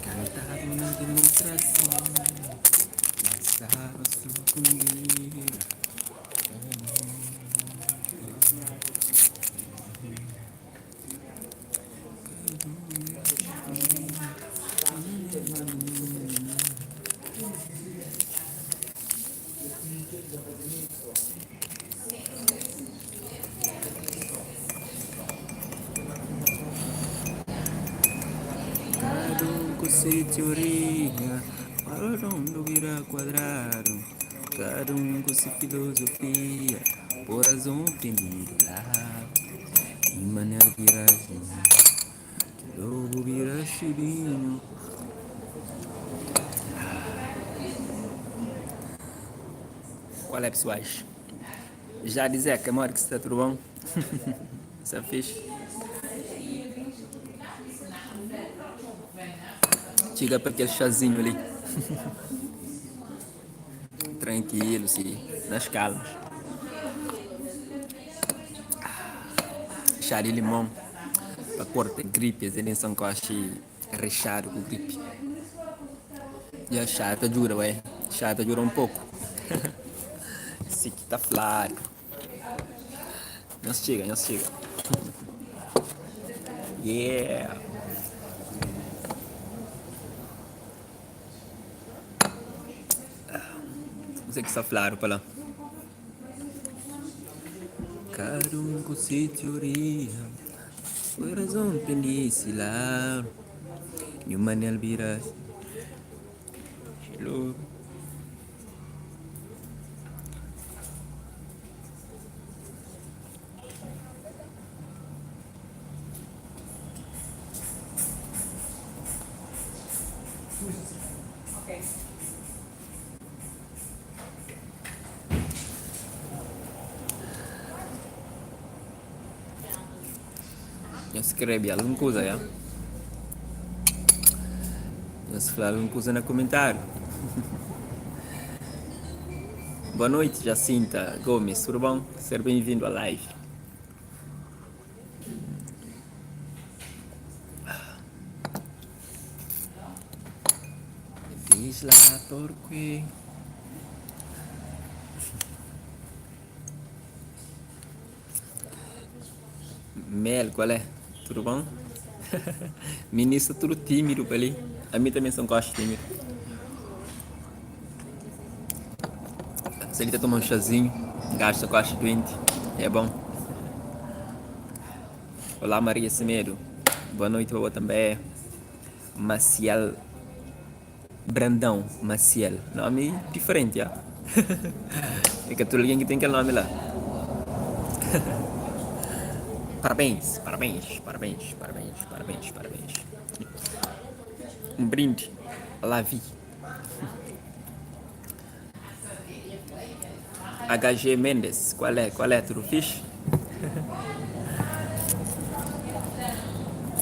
Kantadu na demokrasia Mas staba sukundidu Kada un ku se tioria Rodondu bira kuadradu Kada un ku se filozofia Po razon prendidu la I manel bira Lobu bira xibinhu. Qual é pessoais? Já de Zeca, modi ki sta? Tudo bom? Sta fixe? Txiga pa kel xazinhu li. Tranquilo, si, nas calmas. Xá di limon pa korta gripi es é benson koxi rexadu ku gripi ya xá ta djuda ué xá ta djuda un poku si ki ta fladu nhos txiga nhos txiga yeah. Kuzê ki sta fladu pa la? Kada un ku se tioria Foi razon pa N la Nhu Manel bira Hello. Nhos skrebe algun kuza ya. Nhos fla algun kuza na kumentáriu. Boa noite, Jacinta Gomes, tudo bom? Ser bem-vindo à live. Diz lá porquê. Mel, qual é? Tudo bom? Ministro tudo tímido pa li. A mim também sou um coche tímido. Se ele tá tomando um chazinho, gasta coche doente, é bom. Olá Maria Semedo, boa noite para você também. Maciel Brandão Maciel, nome diferente, ah. É ka tudo alguém que tem aquele nome lá. Parabéns, parabéns, parabéns, parabéns, parabéns, parabéns. Um brinde à la vie. HG Mendes, qual é? Qual é? Tudo fixe?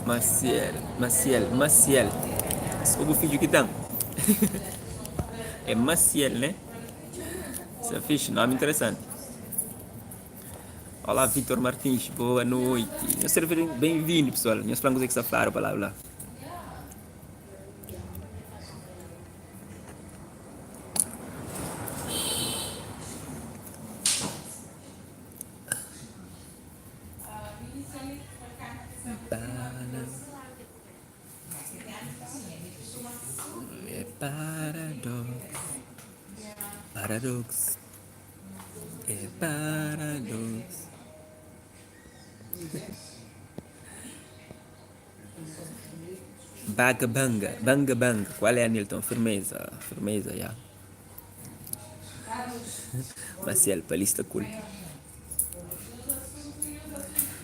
Maciel, Maciel, Maciel. Sou bu fidju ki ten. É Maciel, né? Isso é fixe, nome interessante. Olá, Vitor Martins, boa noite. Nhos ser bem-vindo, pessoal. Nhos fla-m kuzê ki sta fladu pa lá, lá. É paradox, paradox, é paradox. Baga banga, banga banga, qual é Anilton? Firmeza, firmeza, ya. Maciel, pa li sta cool.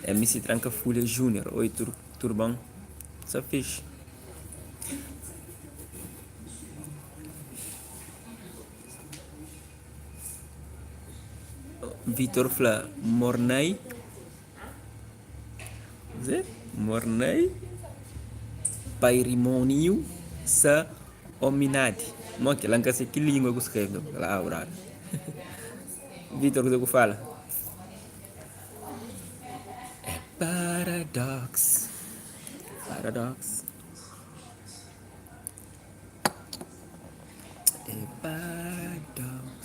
MC Tranka Fulha Júnior, oi tur, tudo bom? Sta fixe. Vitor fla, mornay. Zé, mornay. Pairimoniu sa. Ominadi. Mo kel la N ka se ki lingua ku skrebe la brother. Vitor kuze ku fala? É paradox. Paradox. É paradox.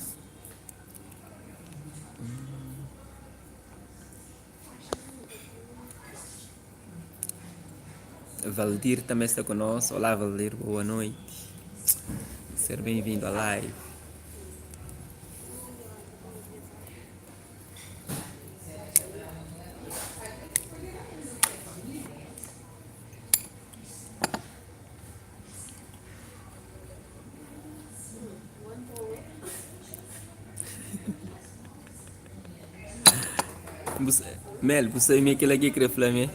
Valdir também sta ku nos. Olá Valdir, boa noite. Ser bem-vindo à live. Mel, bu sabe ma é kel-la ki el krê fla mê?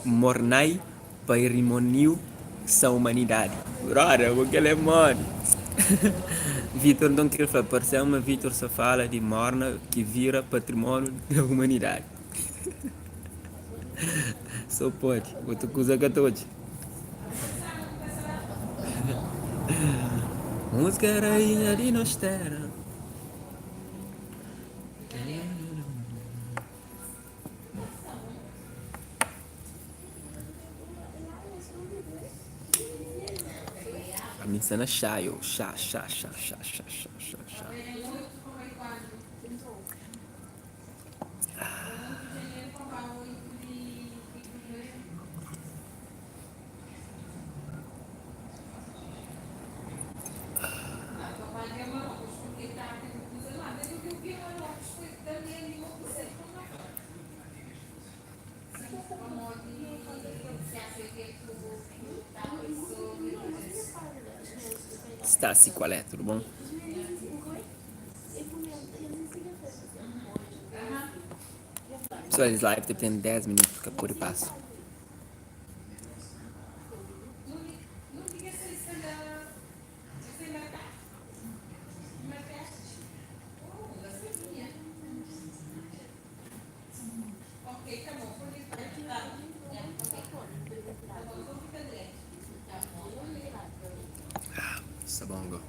Mornai pairimoniu sa umanidadi. Brother, bo kel-la é modi? Vitor nton krê fla, parse-m ma Vitor sta fala di morna ki vira patrimoniu da umanidadi. So pode, otu kuza ka ta odja. Múzika é rainha di nos téra. Ami sta na xá yo, xá, xá, xá, xá, xá, xá, xá, xá. Stassi kual é? Tudu bon? Pessoal, es live ta ten 10 minutu ka pode pasa. Sta bon go.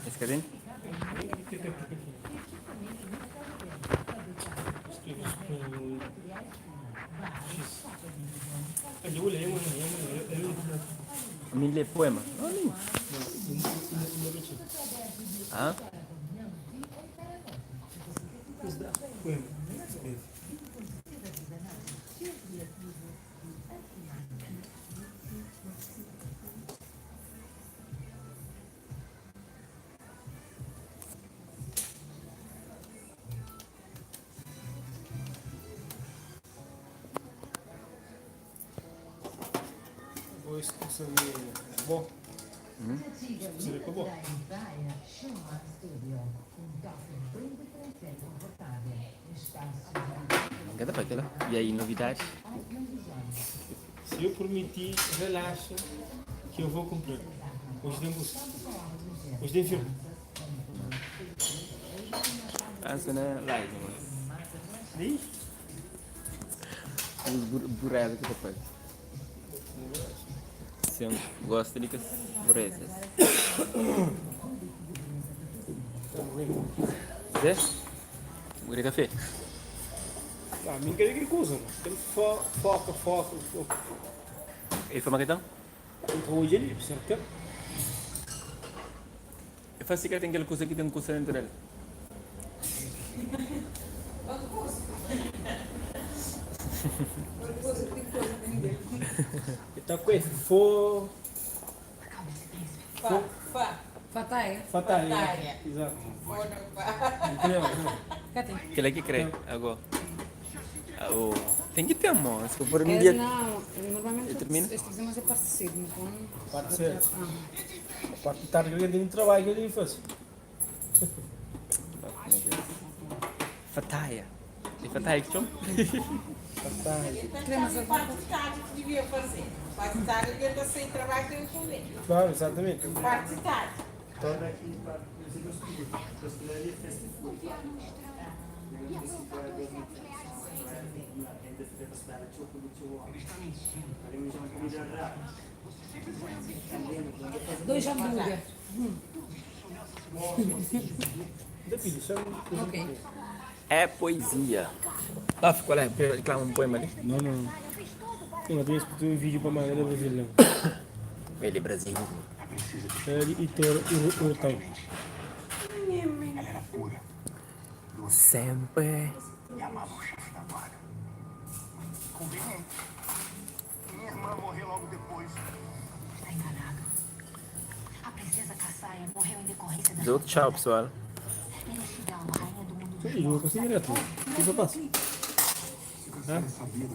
Es ka ten? Mi lê poema. Ah? Nka ta fla kela. E aí, novidades? Se eu prometi, relaxa que eu vou cumprir. Hoje tem busca. Hoje tem filme. Pensa na live, mano. Os bureza que ta faze. Se N gosta di kes burezas. Zé, bu kre kafé? Ah, mi N ka di kuza, mano. Tem fo, foka, foka, foka. E fama ki ten? N ka odja li, serka. E fla si ka ten kel kuza ki ten kusa dentu del. E ta ku e fo, fo. Fataia. Fataia, exato. Entendeu? Ka ten. Kila ki kre ago. Oh, ten ki ten mo. Se for um Es, dia. não, normalmente Termina? este fazemos é parte cedo, então. Parte cedo. Parte de tarde que eu tenho trabalho que eu tenho que fazer. Fataia. É fataia que chama? Fataia. Queremos Então, parte de tarde que devia fazer. Parte de tarde ele está sem trabalho, tem que comer. Claro, exatamente. Parte de tarde. Dois hambúrguer. Depende, só. Ok. É poesia. Lá ficou lá, reclama um poema ali. Não, não. Eu tenho um vídeo para mandar do Brasil. não. Ele Brasil. Ele e ter o Urtão. Sempre. E amava o chefe da guarda. Conveniente. Minha irmã morreu logo depois. Está enganado. A princesa Kassaia morreu em decorrência da Deu tchau, pessoal. Merecida a rainha do mundo dos Eu vou conseguir direto. O que eu faço? Se você sabia